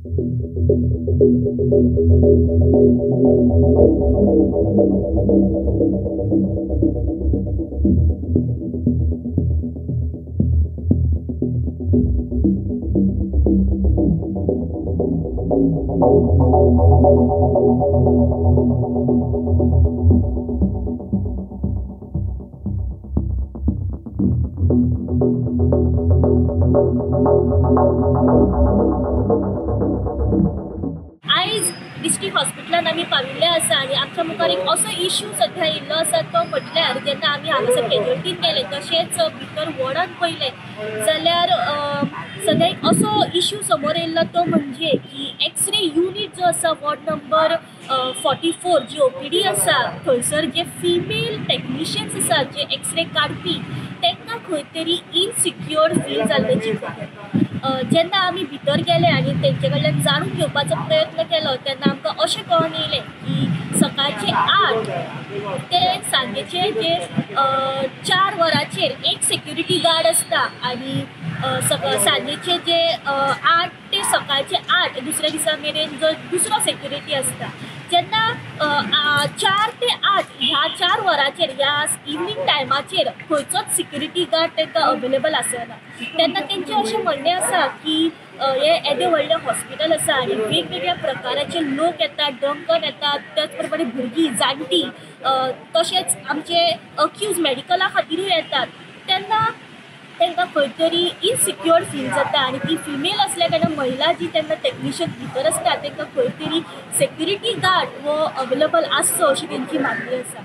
आयज डिस्ट्रिक्ट हॉस्पिटलान आमी पाविल्ले आसा आनी आमच्या मुखार एक असो इश्यू सध्या येयल्लो आसा तो म्हटल्यार जेन्ना आमी हांगासर कॅज्युअल्टीन गेले तशेंच भितर वॉर्डान पळयलें जाल्यार सध्या एक असो इश्यू समोर येयल्लो तो म्हणजे की एक्सरे युनीट जो आसा वॉर्ड नंबर 44 जी ओपीडी आसा थंयसर जे फिमेल टॅक्निशियन्स आसा जे एक्सरे काडपी तांकां खंय तरी इनसिक्युअर फील जाल्ल्याची खबर. जेन्ना आमी भितर गेले आनी तेंचे कडल्यान जाणून घेवपाचो प्रयत्न केलो तेन्ना आमकां अशें कळोन येयलें की सकाळचे 8 ते सांजेचे जे 4 वरांचेर एक सेक्युरिटी गार्ड आसता आनी सांजेचे जे 8 ते सकाळचे 8 दुसऱ्या दिसा मेरेन जो दुसरो सेक्युरिटी आसता. जेन्ना 4 ते 8 ह्या 4 वरांचेर ह्या इवनींग टायमाचेर खंयचोच सिक्युरिटी गार्ड तांकां अवेलेबल आसना तेन्ना तेंचें अशें म्हणणें आसा की हें येदें व्हडलें हॉस्पिटल आसा आनी वेगवेगळ्या प्रकाराचे लोक येतात, ड्रंकन येतात, त्याच प्रमाणे भुरगीं, जाणटीं तशेंच आमचे अक्यूज मेडिकला खातीरूय येतात तेन्ना तांकां खंय तरी इनसिक्युअर फील जाता आनी ती फिमेल आसल्या कारणान महिला जी तेन्ना टॅक्निशियन भितर आसता तांकां खंय तरी सेक्युरिटी गार्ड हो अवेलेबल आसचो अशी तेंची मागणी आसा.